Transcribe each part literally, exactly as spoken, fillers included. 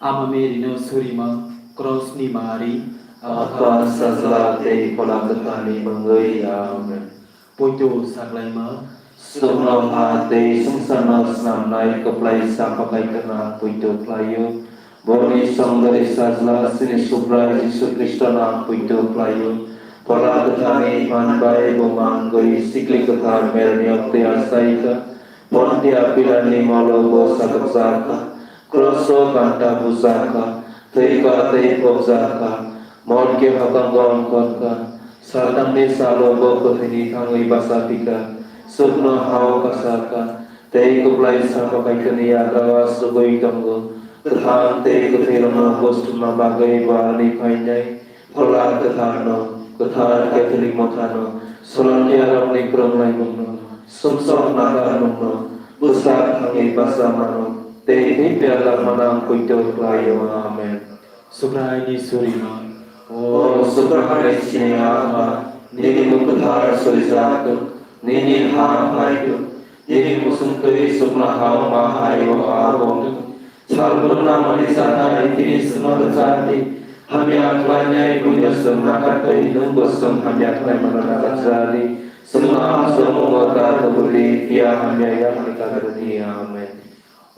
Ama Mary no surima, Cross ni mari. Apha, Sajla tei Phola Kwthar ni mungwi. Amen. Poito saklaima. Chwngno ha tei swngcharno snamnai kwplai Saphakaitwrwno ang poito khlaio. Boni chongdari Sajla chini Subrai Jisu Khristono ang poito khlaio. Phola Kwtharni phan bai bo mangwi sikli kwthar Maryni oktwi achaikha. Pontia Pilatni molo bo satokjakha. Kroso ganta bujakha, thwikha tei phobjakha, morke hakango ongkhorkha, satamni salo bo kwthwini thangwi bacha phikha, chukno hao kasakha, tei kwplai Saphakaitwrwni yagra o achugwi tongo. Kwthang tei kwthwirokno buchumna bagwi bo aroni phainai. Phola Kwtharno, Kwthar Catholic Mothano, Solomniarokni kwrwngnaimungno, sumsok nakarmungno, bwsak thangwi bacha mano, tei thwi piyarlak mano ang poito khlaio. Amen. Subraini surima. O Subraini sini Apha, nini mung kwthar surijak thung, nini ha phai thung, nini muchung twi chuknoha-o ma hai-o abo wng thung. Salbrum nangmani chana tini chwngno rwchadi. Hamya khlainai buino chwng nakartwi nwngbo chwng hamya khlaimano nakarjadi. Chwngno hamjakmungo ta tubudi, phiya hamya yakni kakrwdi. Amen.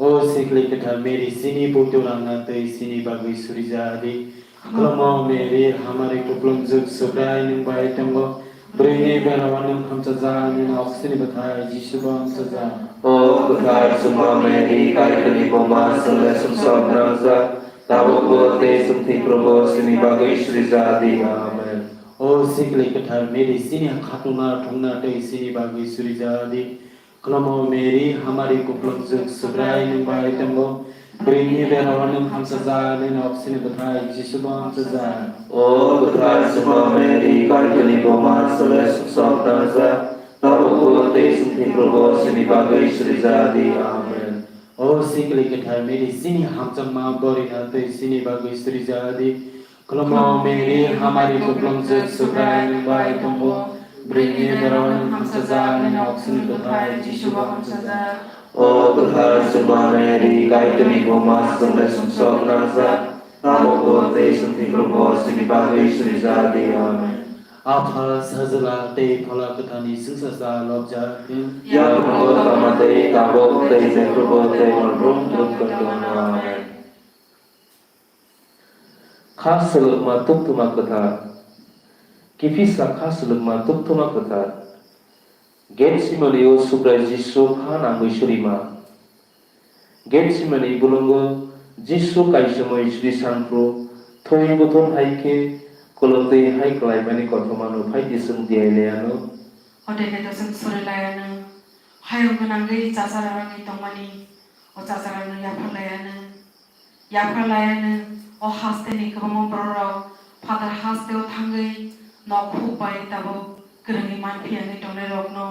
O sikli kwthar Mary, chini poito rangna tei chini bagwi surijadi. Khulumao Mary, hamari kuplungjwk, Subrai nwng bai tongo. Bwrwini berao nwng hamchajak, nini oksini bwthai Jisu bo hamchajak. O kwthar chwngno Mary, Kaitorni buma, chwngno sumsok nangjak, tabukbo tei chwng thwiphrubo chini bagwi surijadi. Amen. O sikli kwthar Mary, chini khatungna thungna tei chini bagwi surijadi. Khulumao Mary, hamari kuplungjwk, Subrai nwng bai tongo. Bwrwini berao nwng hamchajak, nini oksini bwthai Jisu bo hamchajak. O kwthar chwngno Mary, Kaitorni buma, chwngno sumsok nangjak, tabukbo tei chwng thwiphrubo chini bagwi surijadi. Amen. O sikli kwthar Mary, chini hamjakma borina tei chini bagwi surijadi. Khulumao Mary, hamari kuplungjwk, Subrai nwng bai tongo. Bwrwini berao nwng hamchajak, nini oksini bwthai Jisu bo hamchajak. O kwthar chwngno Mary, Kaitorni buma, chwngno sumsok nangjak, tabukbo tei chwng thwiphrubo chini bagwi surijadi. Amen. Apha, Sajla tei Phola Kwtharni chwngsacha lobjak thung. Yaphango tama tei tabuk tei jephrubo tei malbrum duk duk. Amen. Kha swlwkma tukthuma kwthar. Kiphilsa kha swlwkma tukthuma kwthar. Getsemani o Subrai Jisu kha nangwi surima. Getsemani bulungo Jisu kaisomwi suri sanphru thwi buthum hai khe kwlwng twi hai kwlaimani kothomano phai di chwng diyailaiano. Hotei khe to chwng suri laiano. Hayung gwnangwi chachararokni tongmani o chachararokno yapharlaiano. Yapharlaiano o hasteni kwbangma bororok phatar hasteo thangwi nok huk bai tabuk kwrwngwi man phiya wngwi tongnairokno,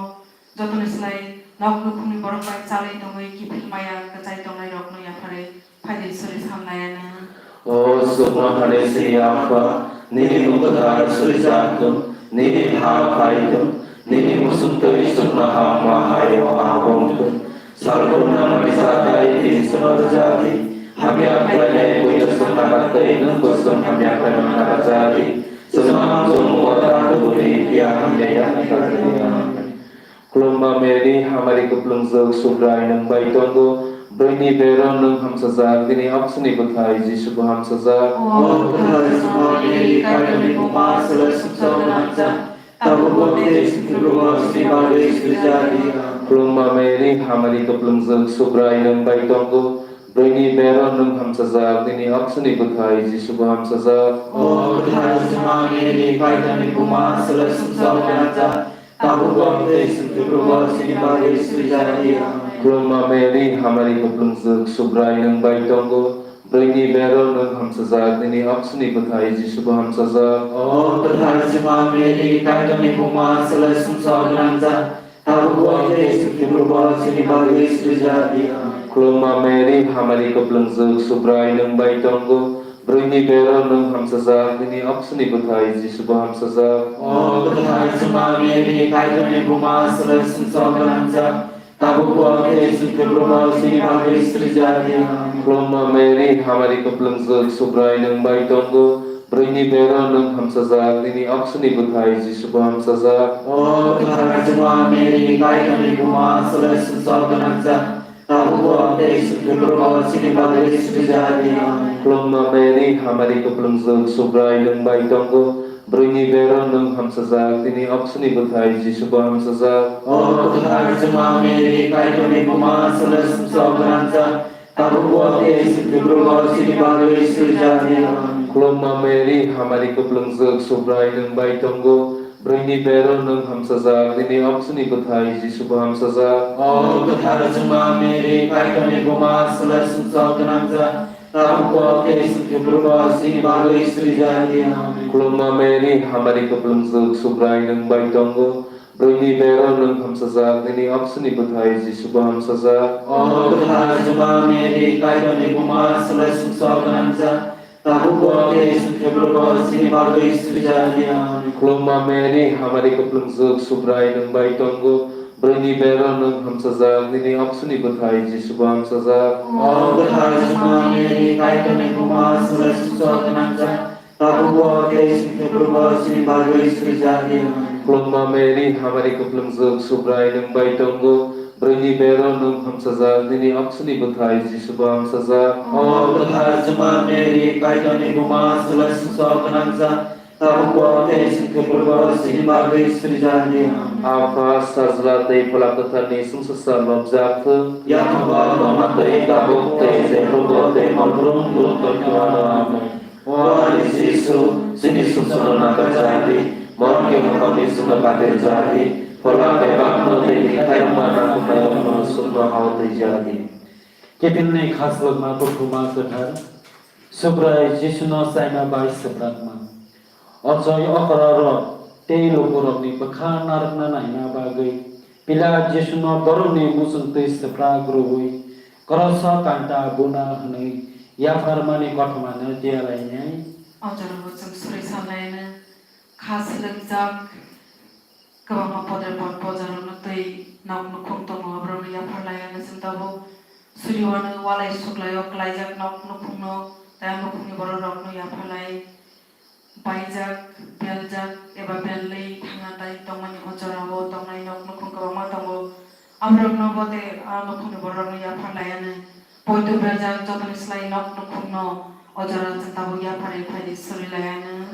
jotoni slai nok nukhungni borok bai chalwi tongwi kiphil maya kwchai tongnairokno yapharwi phaidi suri samlaiano. O chuknohani sini Apha, nini mung kwthar surijak thung, nini ha phai thung, nini muchung twi chuknoha ma hai-o abo wng thung. Salbrum nangmani cha tei tini chwngno rwjak di. Hamya khlainai buino chwng nakartwi nwngbo chwng hamya khlaimano nakarjak di. Chwngno hamjakmungo ta tubu di, phiya hamya yakni kakrwdi. Amen. Khulumma Mary, hamari kuplungjwk, Subrai nwng bai tongo. Bwrwini bero nwng hamchajak, nini oksini bwthai Jisu bo hamchajak. O kwthar Juma Mary, Kaitorni buma, swlai sumsok gwnang jak, tabukbo tei chwng thwiphurubo chini bagwi suri ja di. Khulumma Mary, hamari kuplungjwk, Subrai nwng bai tongo. Bwrwini bero nwng hamchajak, nini oksini bwthai Jisu bo hamchajak. O kwthar Juma Mary, Kaitorni buma, swlai sumsok gwnang jak, tabukbo tei chwng thwiphurubo chini bagwi suri ja di. Khulumma Mary, hamari kuplungjwk, Subrai nwng bai tongo. Bwrwini bero nwng hamchajak, nini oksini bwthai Jisu bo hamchajak. O kwthar Juma Mary, Kaitorni buma, swlai sumsok gwnang jak, tabukbo tei chwng thwiphurubo chini bagwi suri ja di. Khulumma Mary, hamari kuplungjwk, Subrai nwng bai tongo. Bwrwini bero nwng hamchajak, nini oksini bwthai Jisu bo hamchajak. O kwthar Juma Mary, Kaitorni buma, swlai sumsok gwnang jak, Tabukbo tei chwng thebrubo chini bagwi srijak di. Amen. Khulumma Mary, hamari kwplwngjwk, Subrai nwng bai tongo, bwrwini bero nwng hamsajak, nini oksini bwthai Jisubo hamsajak. O kwthar Juma Mary, Kaitorni buma, swlai sumsok gwnangjak, tabukbo tei chwng thebrubo chini bagwi srijak di. Amen. Khulumma Mary, hamari kwplwngjwk, Subrai nwng bai tongo, bwrwini bero nwng hamsajak, nini oksini bwthai Jisubo hamsajak. O kwthar Juma Mary, Kaitorni buma, swlai sumsok gwnangjak, tabukbo tei chwng thebrubo chini bagwi srijak di. Amen. Khulumma Mary, hamari kwplwngjwk, Subrai nwng bai tongo, bwrwini bero nwng hamsajak, nini oksini bwthai Jisubo hamsajak. O kwthar Juma Mary, Kaitorni buma, swlai sumsok gwnangjak, tabukbo tei chwng thebrubo chini bagwi srijak di. Amen. Khulumma Mary, hamari kwplwngjwk, Subrai nwng bai tongo, bwrwini bero nwng hamsajak, nini oksini bwthai Jisubo hamsajak. O kwthar Juma Mary, Kaitorni buma, swlai sumsok gwnangjak, tabukbo tei chwng thebrubo chini bagwi srijak di. Amen. Khulumma Mary, hamari kwplwngjwk, Subrai nwng bai tongo, bwrwini bero nwng hamsajak, nini oksini bwthai Jisubo hamsajak. O kwthar Juma Mary, Kaitorni buma, swlai sumsok gwnangjak, tabukbo tei chwng thebrubo chini bagwi srijak di. Amen. Khulumma Mary, hamari kwplwngjwk, Subrai nwng bai tongo, bwrwini bero nwng hamsajak, nini oksini bwthai Jisubo hamsajak. O kwthar Juma Mary, Kaitorni buma, swlai sumsok gwnangjak, tabukbo tei chwng thebrubo chini bagwi srijak di. Amen. Apha, Sajla tei Phola Kwtharni chwngsasa lobjak thung. Yaphangno tongma tei tabuk tei jephrubo tei malbrum brum tongthwano. Amen. O ani Jisu, chini sumsokno nakarjak di, morokni mokholni chwngno katirjak di, phola bebakno tei thai wngma nakhumnairokno chwngno hao twijak di. Kiphilni khaslokma kuthuma kwthar, Subrai Jisuno chaima bai swprakma. Ochoi okrarok tei lukurokni bwkha narwkna naina bagwi Pilat Jisuno borokni muchungtwi swprak rwui kroso kanta buna hwnwi yapharmani kothomano tiyalainai. O jorao chwng suri sanlaino kha swlwngjak kwbangma podre pod bojarokno twi nok nukhung tongo, aborokno yapharlaiya hwnwi chwng tabuk suriwano walai suklaio klaijak nok nukhungno tei a nukhungni borokrokno yapharlai. Baijak, beljak eba belwi thangna tai tongmani o jorao tongnai nok nukhung kwbangma tongo. Aborokno bo tei a nukhungni bororokno yapharlaiya hwnwi poito beljak jotoni slai nok nukhungno o jora chwng tabuk yapharwi phaidi surilaiyano.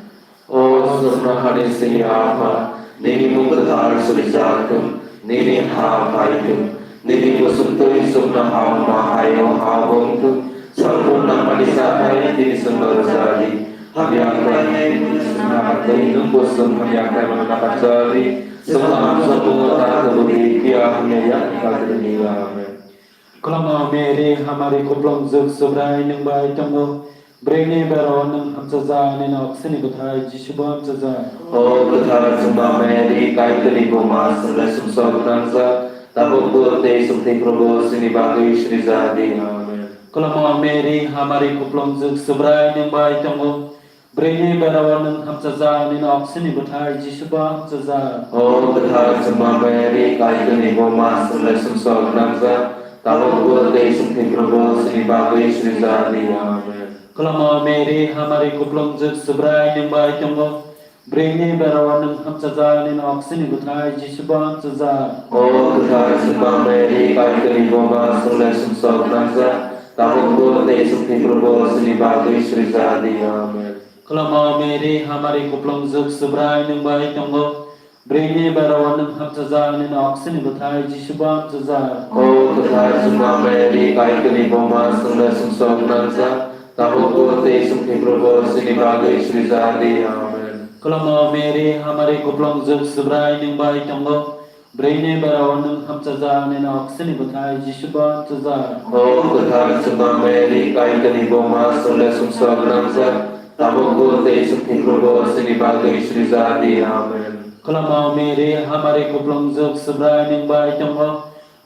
O chwngno hani sini Apha, nini mung kwthar surijak thung, nini ha phai thung, nini kusung twi chwngno ha wngma hai-o ha wng thung, samung nangmani chathai tini chwngno rwja di. Hamya khlainai twi chwngno nakardi, nwng bo chwng hamya khlaimano nakarjak di. Chwngno hamjakmung ta kwbwi di, phiya hamya yakni kagwrwngni. Amen. Kwlwngma Mary, hamari kuplungjwk Subrai nwng bai tongo. Bwrwini bero nwng hamchajak, nini oksini bwthai Jisubo hamchajak. O kwthar chwngma Mary, Kaitorni buma, chwngno sumsok gwnangjak, tabukbo tei chwng thwiphrubo chini bagwi srijak di. Amen. Kwlwngma Mary, hamari kuplungjwk Subrai nwng bai tongo. Bwrwini bero nwng hamchajak, nini oksini bwthai Jisubo hamchajak. O kwthar chwngma Mary, Kaitorni buma, chwngno sumsok gwnangjak, tabukbo tei chwng thwiphrubo chini bagwi srijak di. Amen. Kwlwngma Mary, hamari kuplungjwk Subrai nwng bai tongo. Bwrwini bero nwng hamchajak, nini oksini bwthai Jisubo hamchajak. O kwthar chwngma Mary, Kaitorni buma, chwngno sumsok gwnangjak, tabukbo tei chwng thwiphrubo chini bagwi srijak di. Amen. Kwlwngma Mary, hamari kuplungjwk Subrai nwng bai tongo. Bwrwini bero nwng hamchajak, nini oksini bwthai Jisubo hamchajak. O kwthar chwngma Mary, Kaitorni buma, chwngno sumsok gwnangjak, tabukbo tei chwng thwiphrubo chini bagwi srijak di. Amen. Kwlwngma Mary, hamari kuplungjwk Subrai nwng bai tongo. Bwrwini bero nwng hamchajak, nini oksini bwthai Jisubo hamchajak. O kwthar chwngma Mary, Kaitorni buma, chwngno sumsok gwnangjak, tabukbo tei chwng thwiphrubo chini bagwi srijak di. Amen. Kwlwngma Mary, hamari kuplungjwk Subrai nwng bai tongo.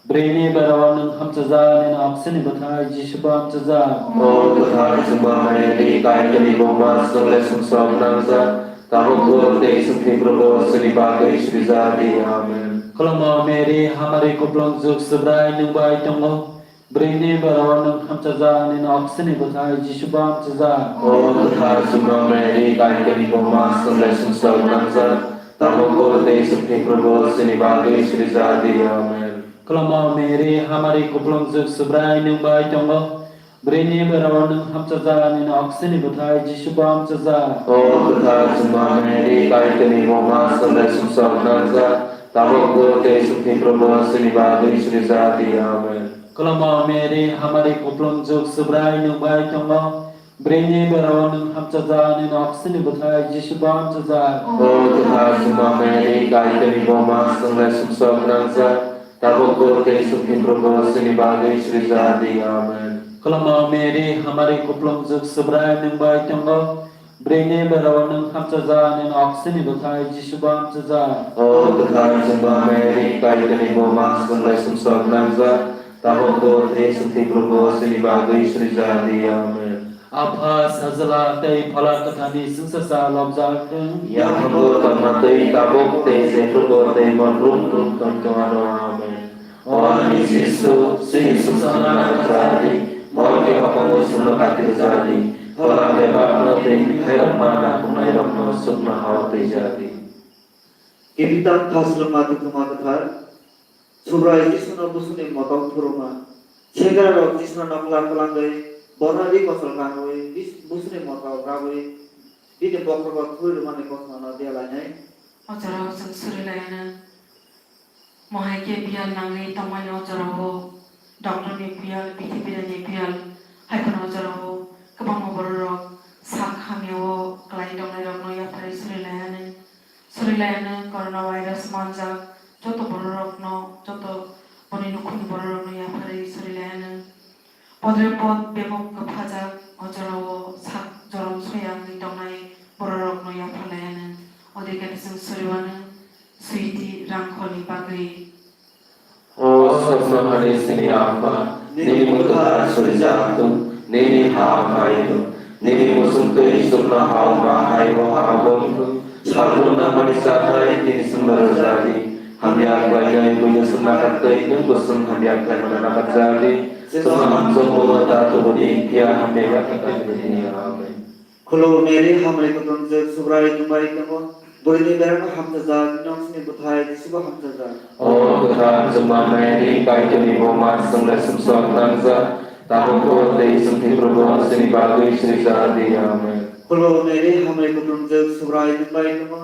Bwrwini bero nwng hamchajak, nini oksini bwthai Jisubo hamchajak. O kwthar chwngma Mary, Kaitorni buma, chwngno sumsok gwnangjak, tabukbo tei chwng thwiphrubo chini bagwi srijak di. Amen. Khulumao Mary, hamari kuplung juk Subrai nwng bai tongo. Bwrwini berao nwng hamchajak, nini oksini bwthai Jisu bo hamchajak. O kwthar Juma Mary, Kaitorni buma, chwng le sumsok nangjak, tabuk bo tei chwngni Probo chini bagwi suri ja di. Amen. Khulumao Mary, hamari kuplung juk Subrai nwng bai tongo. Bwrwini berao nwng hamchajak, nini oksini bwthai Jisu bo hamchajak. O kwthar Juma Mary, Kaitorni buma, chwng le sumsok nangjak, tabuk bo tei chwngni Probo chini bagwi suri ja di. Amen. Khulumao Mary, hamari kuplung juk Subrai nwng bai tongo. Bwrwini berao nwng hamchajak, nini oksini bwthai Jisu bo hamchajak. O kwthar Juma Mary, Kaitorni buma, chwng le sumsok nangjak, tabuk bo tei chwngni Probo chini bagwi suri ja di. Amen. Khulumao Mary, hamari kuplung juk Subrai nwng bai tongo. Bwrwini berao nwng hamchajak, nini oksini bwthai Jisu bo hamchajak. O kwthar Juma Mary, Kaitorni buma, chwng le sumsok nangjak, tabuk bo tei chwngni Probo chini bagwi suri ja di. Amen. Apha, Sajla tei Phola Kwtharni chwngsacha lobjak wng. Yaphango tongma twi tabuk tei jephrubo tei monrum rum tong tongano. Amen. O ani Jisu, chini sumsokna rwjadi, morokni hokongwi chwngno kati rwjadi, phola bebakno tei bikhairokma nakhungnairokno chuknohao twijadi. Kibitang Thasrwngma Dukhuma Kwthar, Subrai Jisuno busuni motok phuruma, segrarok Jisuno nokla kwlangwi, bono ri kochol kanwi, bis-, busuni motok rabwi, bini bokhrogo thwi rwmani kothomano diyalainai. O jorao chwng suri laianw. Mohai khe biyal nangwi tongmani o jorao, doctorni biyal, pithibirani biyal, hai phano o jorao kwbangma bororok sak hamyao kwlai tongnairokno yapharwi suri laianw. Suri laianw coronavirus manjak joto bororokno, joto boni nukhungni bororokno yapharwi suri laianw. Podre pod bebok kwphajak o jorao sak jorom soya wngwi tongnai bororokno yapharlaianw, odekani chwng suriwanw switi rangkhorni bagwi. O sokno hani chini Apha, nini mung kwthar surijak thung, nini ha phai thung, nini muchung twi chuknohao ma hai o ha bo wng thung. Salbrum nangmani cha hai tini chwngno rwjadi. Hamya khlainai buino chwng nakar twi nwng bo chwng hamya khlaimano nakar jadi. Chwngno hamjakgo ta tubudi, phiya hamya yakni khlaimani. Amen. Khulumao Mary, hamari kuplung juk, Subrai nwng bai tongo. Bwrwini berano hamchajak, nini oksini bwthai Jisu bo hamchajak. O kwthar Juma Mary, Kaitorni buma, chwng le sumsok nangjak, tabuk bo tei chwngni Probo chini bagwi suri jadi. Amen. Khulumao Mary, hamari kuplung juk, Subrai nwng bai tongo.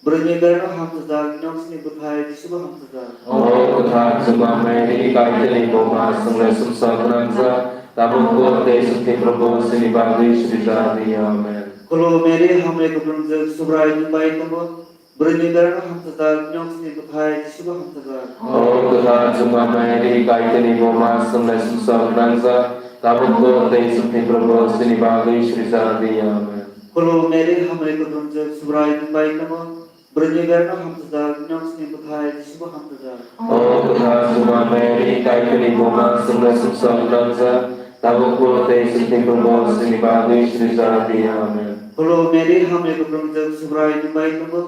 Bwrwini berano hamchajak, nini oksini bwthai Jisu bo hamchajak. O kwthar Juma Mary, Kaitorni buma, chwng le sumsok nangjak, tabuk bo tei chwngni Probo chini bagwi suri jadi. Amen. Khulumao Mary, hamari kuplung juk, Subrai nwng bai tongo. Bwrwini berano hamchajak, nini oksini bwthai Jisu bo hamchajak. O kwthar Juma Mary, Kaitorni buma, chwng le sumsok nangjak, tabuk bo tei chwngni Probo chini bagwi suri jadi. Amen. Khulumao Mary, hamari kuplung juk, Subrai nwng bai tongo. Bwrwini berano hamchajak, nini oksini bwthai Jisu bo hamchajak. O kwthar Juma Mary, Kaitorni buma, chwng le sumsok nangjak, tabuk bo tei chwngni Probo chini bagwi suri jadi. Amen. Khulumao Mary, hamari kuplung juk, Subrai nwng bai tongo.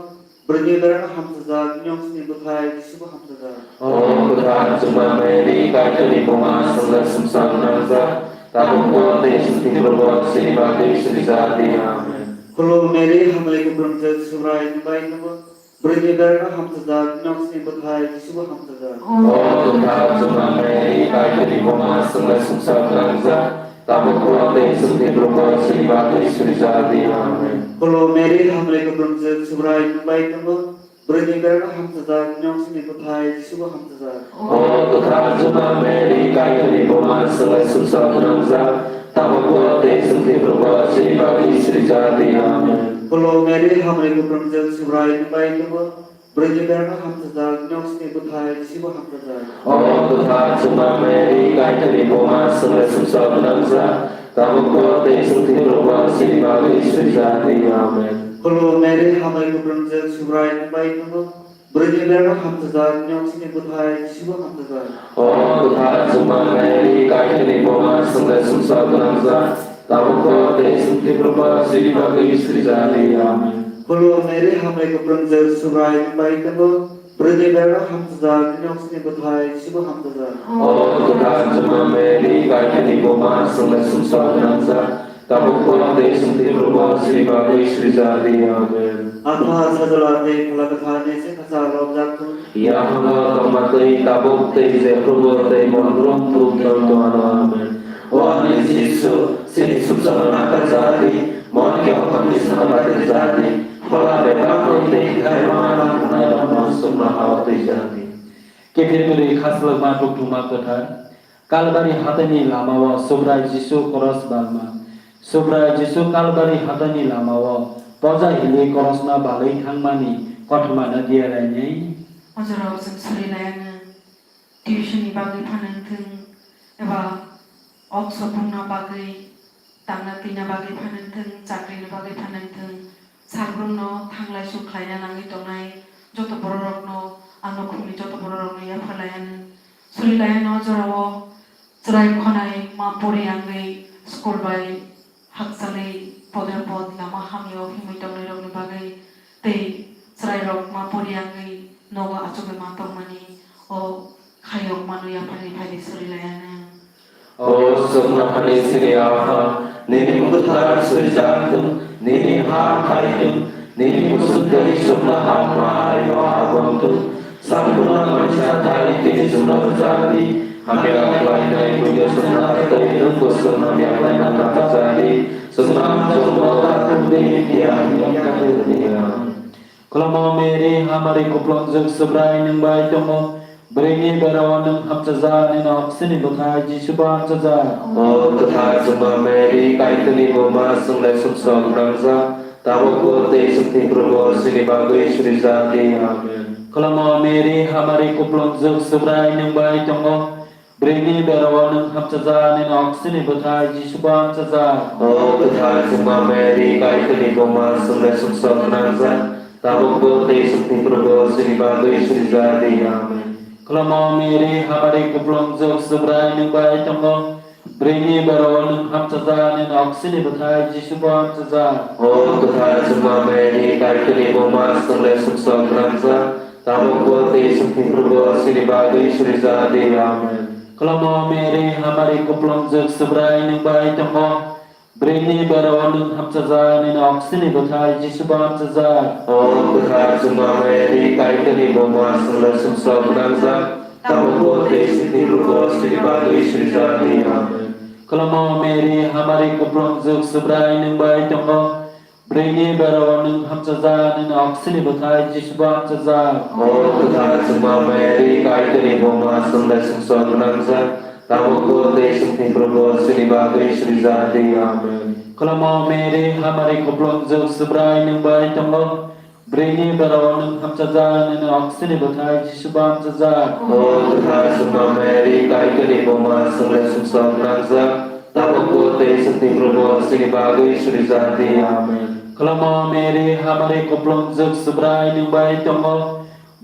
Bwrwini berano hamchajak, nini oksini bwthai Jisu bo hamchajak. O kwthar Juma Mary, Kaitorni buma, chwng le sumsok nangjak, tabuk bo tei chwngni Probo chini bagwi suri jadi. Amen. Khulumao Mary, hamari kuplung juk, Subrai nwng bai tongo. Bwrwini berano hamchajak, nini oksini bwthai Jisu bo hamchajak. O kwthar Juma Mary, Kaitorni buma, chwng le sumsok nangjak, tabuk bo tei chwngni Probo chini bagwi suri jadi. Amen. Khulumao Mary, hamari kuplung juk, Subrai nwng bai tongo. Bwrwini berano hamchajak, nini oksini bwthai Jisu bo hamchajak. O kwthar Juma Mary, Kaitorni buma, chwng le sumsok nangjak, tabuk bo tei chwngni Probo chini bagwi suri jadi. Amen. Khulumao Mary, hamari kuplung juk, Subrai nwng bai tongo. Bwrwini berano hamchajak, nini oksini bwthai Jisu bo hamchajak. O kwthar Juma Mary, Kaitorni buma, chwng le sumsok nangjak, tabuk bo tei chwngni Probo chini bagwi suri jadi. Amen. Khulumao Mary, hamari kuplung juk, Subrai nwng bai tongo. Bwrwini berano hamchajak, nini oksini bwthai Jisu bo hamchajak. O kwthar Juma Mary, Kaitorni buma, chwng le sumsok nangjak, tabuk bo tei chwngni Probo chini bagwi suri jadi. Amen. Khulumao Mary, hamari kuplung juk, Subrai nwng bai tongo. Bwrwini berok hamchajak, nini oksini bwthai Jisubo hamchajak. O kwthar Juma Mary, Kaitorni buma, chwngno sumsok gwnangjak, tabukbo tei chwng thwiphurubo chini bagwi swijak di. Amen. Apha, Sajla tei Phola Kwtharni sengkha cha lobjak thung. Yaphango tongma twi tabuk tei jephrubo tei monbrum brum tong tongano. Amen. O ani Jisu, chini sumsokno nakarjak di, mon khe okhorni sano batirjak di, phola bebakno tei khairokma nangkuknairokno chuknoha-o twijak di. Kiphilbwrwi khaslokma tongthokma kwthar, Kalbari hataini lamao Subrai Jisu koros balma. Subrai Jisu Kalbari hataini lamao poja hili korosna balwi thangmani kothoma no diya rainai. O jorao chwng suri laianw, tuition ni bagwi phanang thung, eba ok sopungna bagwi, tangna twina bagwi phanang thung, chakri ni bagwi phanang thung, salbrumno thanglai su khlaina nangwi tongnai joto bororokno, ang nukhungni joto bororokno yapha laianw. Suri laianw o jorao chwrai khonai ma pori angwi school bai hakchalwi podre pod lama hamyao himwi tongnairokni bagwi tei chwrairok ma pori angwi nogo achugwi ma tongmani o khayokmano yapharwi phaidi suri laianw. O suknohani chini Apha, nini mung kwthar swijak thung, nini ha phai thung, nini muchung tei suknoha ma haino agom thung. Samungno manwi cha thai tini chwngno rwchap di, hamya khlainai buino chwngno tei nwngbo chwngno hamya khlaina nakarjak di. Chwngno hamjakmano ta thung di, phiya hamya khlainai. Khulumao Mary, hamari kuplungjwk Subrai nwng bai tongo. Bwrwini berao nwng hamchajak, nini oksini bwthai Jisubo hamchajak. O kwthar Juma Mary, Kaitorni buma, chwng le sumsok gwnangjak, tabukbo tei chwng thwiphurubo chini bagwi surijak di. Amen. Khulumao Mary, hamari kuplungjwk Subrai nwng bai tongo. Bwrwini berao nwng hamchajak, nini oksini bwthai Jisubo hamchajak. O kwthar Juma Mary, Kaitorni buma, chwng le sumsok gwnangjak, tabukbo tei chwng thwiphurubo chini bagwi surijak di. Amen. Khulumao Mary, hamari kuplungjwk Subrai nwng bai tongo. Bwrwini berao nwng hamchajak, nini oksini bwthai Jisubo hamchajak. O kwthar Juma Mary, Kaitorni buma, chwng le sumsok gwnangjak, tabukbo tei chwng thwiphurubo chini bagwi surijak di. Amen. Khulumao Mary, hamari kuplungjwk Subrai nwng bai tongo. Bwrwini berao nwng hamchajak, nini oksini bwthai Jisubo hamchajak. O kwthar Juma Mary, Kaitorni buma, chwng le sumsok gwnangjak, tabukbo tei chwng thwiphurubo chini bagwi surijak di. Amen. Khulumao Mary, hamari kuplungjwk Subrai nwng bai tongo. Bwrwini berao nwng hamchajak, nini oksini bwthai Jisubo hamchajak. O kwthar Juma Mary, Kaitorni buma, chwng le sumsok gwnangjak, tabukbo tei chwng thwiphurubo chini bagwi surijak di. Amen. Khulumao Mary, hamari kuplungjwk Subrai nwng bai tongo. Bwrwini berao nwng hamchajak, nini oksini bwthai Jisubo hamchajak. O kwthar Juma Mary, Kaitorni buma, chwng le sumsok gwnangjak, tabukbo tei chwng thwiphurubo chini bagwi surijak di. Amen. Khulumao Mary, hamari kuplungjwk Subrai nwng bai tongo.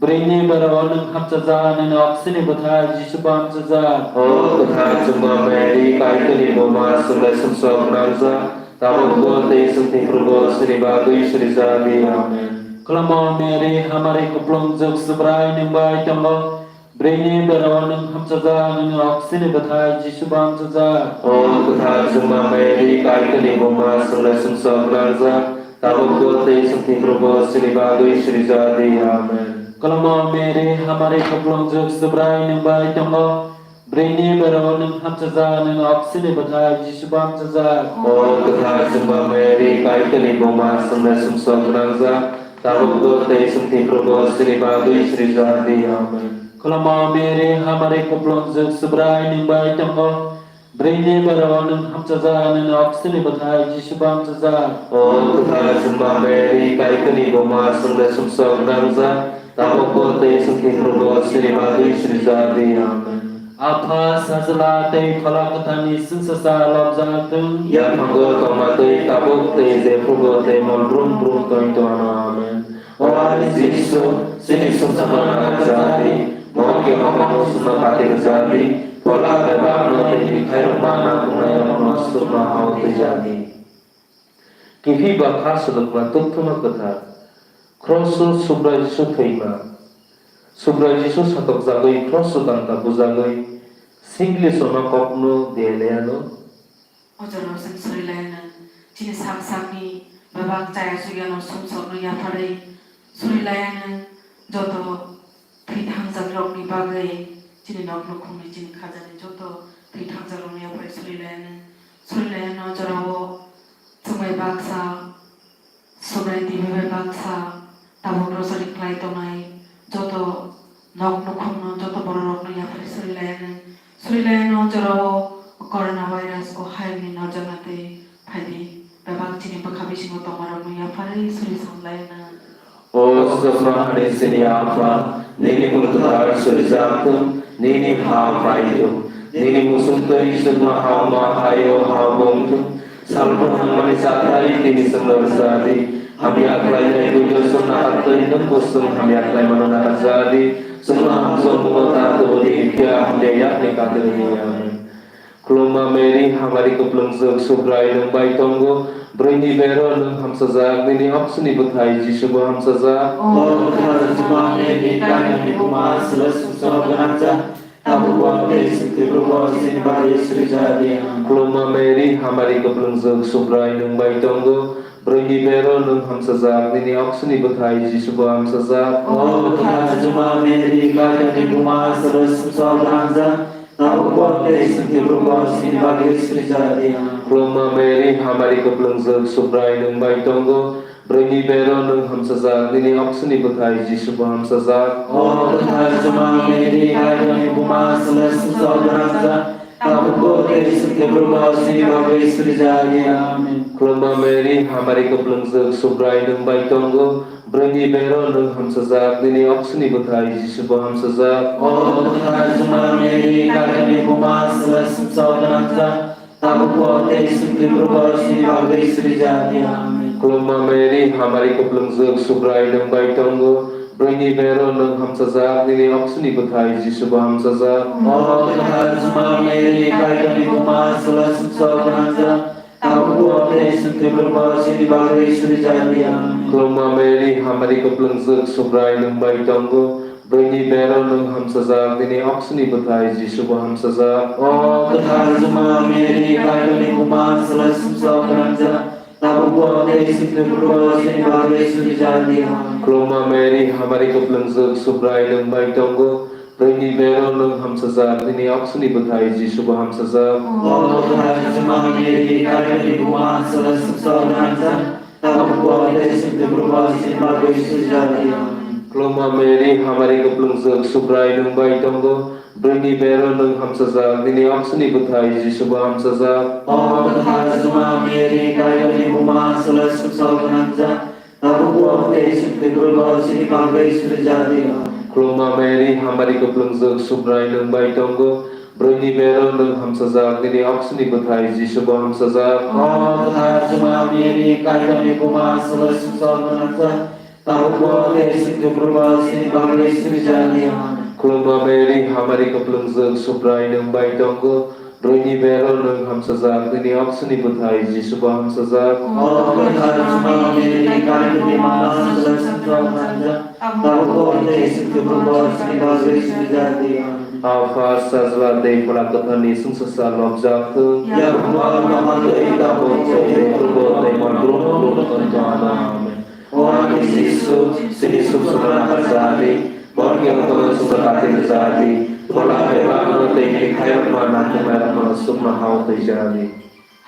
Bwrwini berao nwng hamchajak, nini oksini bwthai Jisubo hamchajak. O kwthar Juma Mary, Kaitorni buma, chwng le sumsok gwnangjak, tabukbo tei chwng thwiphurubo chini bagwi surijak di. Amen. Khulumao Mary, hamari kuplungjwk Subrai nwng bai tongo. Bwrwini berao nwng hamchajak, nini oksini bwthai Jisubo hamchajak. O kwthar Juma Mary, Kaitorni buma, chwng le sumsok gwnangjak, tabukbo tei chwng thwiphurubo chini bagwi surijak di. Amen. Khulumao Mary, hamari kuplungjwk Subrai nwng bai tongo. Bwrwini berao nwng hamchajak, nini oksini bwthai Jisubo hamchajak. O kwthar Juma Mary, Kaitorni buma, chwng le sumsok gwnangjak, tabukbo tei chwng thwiphurubo chini bagwi surijak di. Amen. Khulumao Mary, hamari kuplungjwk Subrai nwng bai tongo. Bwrwini berao nwng hamchajak, nini oksini bwthai Jisubo hamchajak. O kwthar Juma Mary, Kaitorni buma, chwng le sumsok gwnangjak, tabukbo tei chwng thwiphurubo chini bagwi surijak di. Amen. Apha, Sajla tei Phola Kwtharni chwngsacha lobjak thung. Yaphango tongma twi tabuk tei jephrubo tei mol brum brum tong tongano. Amen. O ani Jisu, chini sumsokno nakarjak di, mon khe okhorno chwngno bati rwjak di, phola bebakno tei khairokma nangkuknairokno chuknoha-o twijak di. Kiphilba kha swlwkma tongthokma kwthar, Kroso Subrai Jisu thwima. Subrai Jisu satokjagwi, kros o danta bujagwi, singli sono kokno diyalaiano. O jorao chwng surilaino, chini sak sakni bebak chaya chukyano sumsokno yapharwi surilaino, joto thwi thangjakrokni bagwi, chini nok nukhungni, chini khajani joto thwi thangjakrokni yapharwi surilaino, surilaino o jorao chwng bai baksa Subrai T V bai baksa tabuk rosari khlai tongnai joto nok nukhungno, joto bororokno yapharwi surilaino, surilaino o jorao corona virus o hayungni norjakna tei phaidi bebak chini bwkha bisingo tongmarokno yapharwi suri samlaino. O swkang hani chini Apha, nini mung kwthar surijak thung, nini ha phai thung, nini muchung twi chukma ha ma hai o ha bong thung. Salbrum nangmani chathai tini chwngno rwja di. Hamya khlainai buino chwng nahartwi, nwng bo chwng hamya khlaimano naharja di. Chwngno hamjakmano ta tubu di, phiya hamya yakni katirwi. Amen. Khulumma Mary, hamari kwplwngjwk, Subrai nwng bai tongo, bwrwini bero nwng hamsajak, nini oksini bwthai Jisu bo hamsajak. O kwthar Juma Mary, Kaitorni buma, swlai sumsok gwnangja, tabukbo tei chwng thwibrobo chini bagwi surijadia. Khulumma Mary, hamari kwplwngjwk, Subrai nwng bai tongo, bwrwini bero nwng hamsajak, nini oksini bwthai Jisu bo hamsajak. O kwthar Juma Mary, Kaitorni buma, swlai sumsok gwnangja, tabukbo tei chwng thwibrobo chini bagwi surijadia. Khulumma Mary, hamari kwplwngjwk, Subrai nwng bai tongo, bwrwini bero nwng hamsajak, nini oksini bwthai Jisu bo hamsajak. O kwthar Juma Mary, Kaitorni buma, swlai sumsok gwnangja, tabukbo tei chwng thwibrobo chini bagwi surijadia. Amen. Khulumma Mary, hamari kwplwngjwk, Subrai nwng bai tongo, bwrwini bero nwng hamsajak, nini oksini bwthai Jisu bo hamsajak. O kwthar Juma Mary, Kaitorni buma, swlai sumsok gwnangja, tabukbo tei chwng thwibrobo chini bagwi surijadia. Amen. Khulumma Mary, hamari kwplwngjwk, Subrai nwng bai tongo, bwrwini bero nwng hamsajak, nini oksini bwthai Jisu bo hamsajak. O kwthar Juma Mary, Kaitorni buma, swlai sumsok gwnangja, tabukbo tei chwng thwibrobo chini bagwi surijadia. Khulumma Mary, hamari kwplwngjwk, Subrai nwng bai tongo, bwrwini bero nwng hamsajak, nini oksini bwthai Jisu bo hamsajak. O kwthar Juma Mary, Kaitorni buma, swlai sumsok gwnangja, tabukbo tei chwng thwibrobo chini bagwi surijadia. Khulumma Mary, hamari kwplwngjwk, Subrai nwng bai tongo, bwrwini bero nwng hamsajak, nini oksini bwthai Jisu bo hamsajak. O kwthar Juma Mary, Kaitorni buma, swlai sumsok gwnangja, tabukbo tei chwng thwibrobo chini bagwi surijadia. Khulumma Mary, hamari kwplwngjwk, Subrai nwng bai tongo, bwrwini bero nwng hamsajak, nini oksini bwthai Jisu bo hamsajak. O kwthar Juma Mary, Kaitorni buma, swlai sumsok gwnangja, tabukbo tei chwng thwibrobo chini bagwi surijadia. Khulumma Mary, hamari kwplwngjwk, Subrai nwng bai tongo, bwrwini bero nwng hamsajak, nini oksini bwthai Jisu bo hamsajak. O kwthar Juma Mary, Kaitorni buma, swlai sumsok gwnangja, tabukbo tei chwng thwibrobo chini bagwi surijadia. Khulumma Mary, hamari kwplwngjwk, Subrai nwng bai tongo, bwrwini bero nwng hamsajak, nini oksini bwthai Jisu bo hamsajak. O kwthar Juma Mary, Kaitorni buma, swlai sumsok gwnangja, tabukbo tei chwng thwibrobo chini bagwi surijadia. Apha, Sajla tei Phola Kwtharni chwngsasa lobjak thung. Yapharma tama tei tabuk tei purbo tei manglung. Amen. O ani Jisu, chini sumsokna naharjadi, borokni wngmano sumsok katirjadi, phola bebakno tei bini khairokma nangkuknairokno sukno hao twijadi.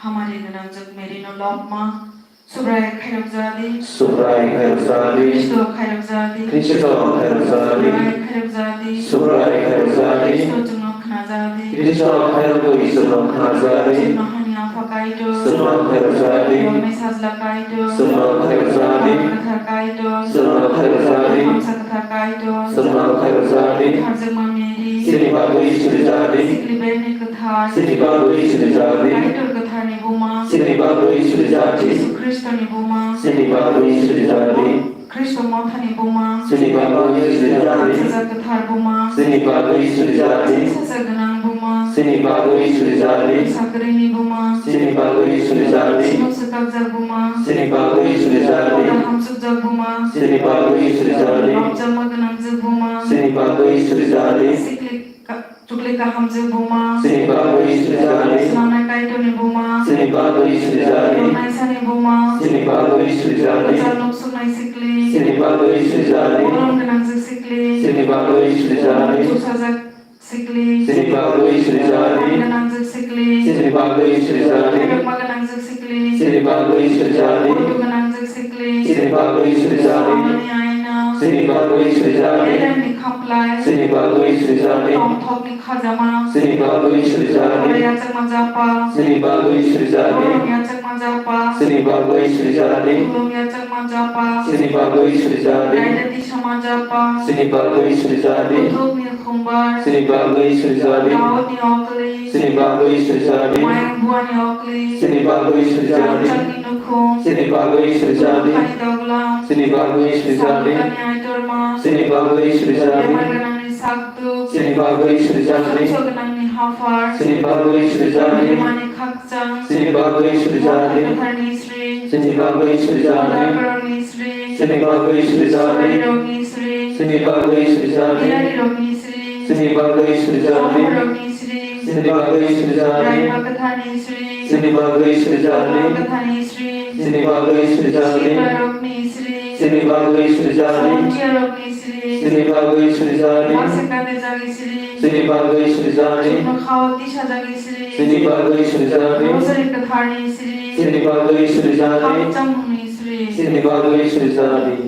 Hamari gwnangjwk Mary no lobma, Subrai khairokjadi. Subrai khairokjadi. Khristo khairokjadi. Khristo khairokjadi. Subrai khairokjadi. Subrai khairokjadi. Khristo chwngno khnajadi. Khristo khairokwi chwngno khnajadi. Chwngno hani Apha Kaitor. Chwngno khairokjadi. Romwi Sajla Kaitor. Chwngno khairokjadi. Kwthar Kaitor. Chwngno khairokjadi. Hamsa Kwthar Kaitor. Chwngno khairokjadi. Kharjakma Mary. Chini bagwi surijadi. Sikli berni Kwthar. Chini bagwi surijadi. Kaitor Kwtharni buma. Chini bagwi surijadi. Jisu Khristoni buma. Chini bagwi surijadi. Khristo mothani buma. Chini bagwi surijadi. Sajak Kwthar buma. Chini bagwi surijadi. Sajak gwnang buma. Chini bagwi surijadi. Sakrini buma. Chini bagwi surijadi. Sumuk swkakjak buma. Chini bagwi suri jadi. Hamsukjak buma. Chini bagwi suri jadi. Hamjakma gwnangjak buma. Chini bagwi suri jadi. Sikli ka-, chukli kahamjak buma. Chini bagwi suri jadi. Swnamnai Kaitorni buma. Chini bagwi suri jadi. Naisani buma. Chini bagwi suri jadi. Kwchar nuk suknai sikli. Chini bagwi suri jadi. Bolong gwnangjak sikli. Chini bagwi suri jadi. Chusajak sikli. Chini bagwi suri jadi. Gwnangjak sikli. Chini bagwi suri jadi. Khairokma gwnangjak sikli. Chini bagwi suri jadi. Kutu gwnangjak sikli. Chini bagwi suri jadi. Samani aina. Chini bagwi suri jadi. Elemni khaplai. Chini bagwi suri jadi. Tongthokni khajama. Chini bagwi suri jadi. Yachakma japa. Chini bagwi suri jadi. Borok yachakma japa. Chini bagwi suri jadi. Khulum yachakma japa. Chini bagwi suri jadi. Raida tisama japa. Chini bagwi suri jadi. Kuthukni Khumbar. Chini bagwi suri jadi. Daudni okli. Chini bagwi suri jadi. Mayang buani okli. Chini bagwi suri jadi. Rangchakni nukhung. Chini bagwi suri jadi. Khani doglam. Chini bagwi suri jadi. Sabukrani aitorma. Chini bagwi suri jadi. Bemar gwnangni sakduk. Chini bagwi suri jadi. Sumsok gwnangni haphar. Chini bagwi suri jadi. Bemani khakchang. Chini bagwi suri jadi. Kwtharni sri. Chini bagwi suri jadi. Borokni sri. Chini bagwi suri jadi. Surirokni sri. Chini bagwi suri jadi. Bilarirokni sri. Chini bagwi suri jadi. Borokni sri. Chini bagwi suri jadi. Raima kwtharni sri. Chini bagwi suri jadi. Raima kwtharni sri. Chini bagwi suri jadi. Sibarokni sri. Chini bagwi suri jadi. Sautiarokni sri. Chini bagwi suri jadi. Baksa kate jagi sri. Chini bagwi suri jadi. Chukno khao tisa jagi sri. Chini bagwi suri jadi. Rosary kwtharni sri. Chini bagwi suri jadi. Khakchangmungni sri. Chini bagwi suri jadi.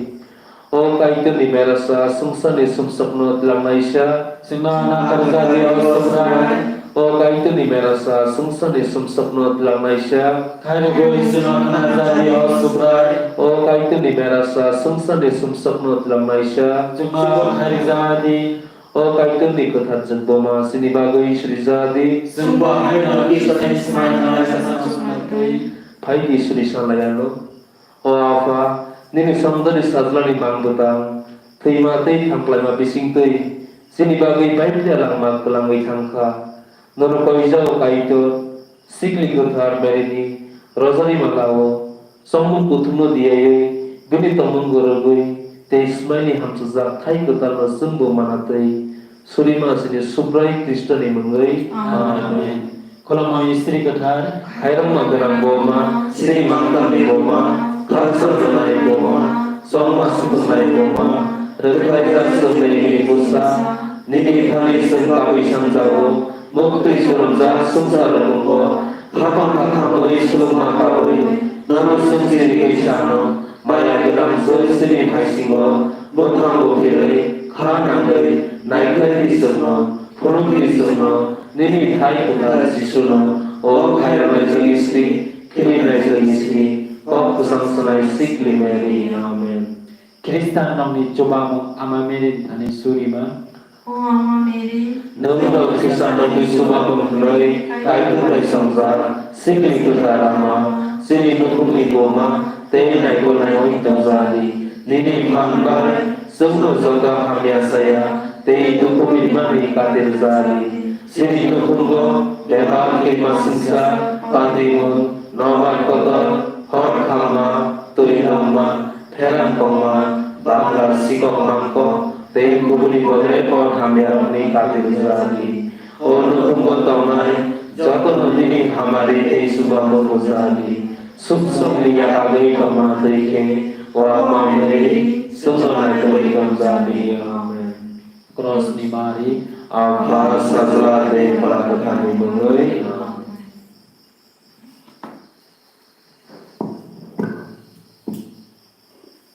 O Kaitorni berasa swngcharni sumsokno twlangnaisa. Chwngno nangkar jadi o Subrai. O Kaitorni berasa swngcharni sumsokno twlangnaisa. Khairogwi chwngno nangkar jadi o Subrai. O Kaitorni berasa swngcharni sumsokno twlangnaisa. Chwngno khairok jadi. O Kaitorni kwthar chwng buma chini bagwi suri jadi. Chwngbo haino Isorni swmai nanglaisa samsokma twi. Phaidi suri salai ano. O Apha, nini somdoni sajlani mang bwtang, thwima tei thamklaima bisingtwi chini bagwi baithya langma kwlangwi thang kha. Nono koijao Kaitor, sikli kwthar Maryni rosary malao chongmung kuthumno diyaiwi bini tongmung gorogwi tei swmaini hamchwjak thai kwtalno chwngbo manatwi. Surima chini Subrai Khristoni mungwi. Amen. Amen. Khulumui Sri Kwthar. Khairokma gwnang buma, chini mangtamni buma, khakchangjaknai buma, chongma swtwngnai buma, rwkhlaijak chwng nini bwsa, nini thani chwng kabui sangjago, muktwi chwrwngjak swngchar rwngmungo, haphang hathangwi swlwngma kabui, nono chwng chirigwi sano, maya gwnang chwng chini thaisingo, mwkhang buphirwi, kha nangwi, naikhlai di chwngno, phunukdi chwngno, nini thai kwtal Jisuno, o khairoknai chwngni sri, khirinai chwngni sri, kok kwchang sanai sikli Mary. Amen. Khristan nokni chubamung Ama Mary ni thani surima. O Ama Mary, nwng no Khristan nokni chubamung hwnwi Kaitor bai songja, sikli kwthar Ama, chini nukhungni buma, tei naikolnai wng tongja di. Nini phan bai chwngno joto hamya saya tei dukhu rimani katir ja di. Chini nukhungo bebak khe masingsa, pandimung, nobar kotor, hor khamma, twi nongma, pherang kongma, bangla sikok mangkok tei kubuni bodre por hamyarokni katir ja di. O nukhungo tongnai jotono nini hamari tei chubamung rwja di. Sumsokni yakagwi tongma twi khe, o Ama Mary, chwngno naitugwi tongja di. Amen. Krosni bari. Apha, Sajla tei Phola Kwtharni mungwi.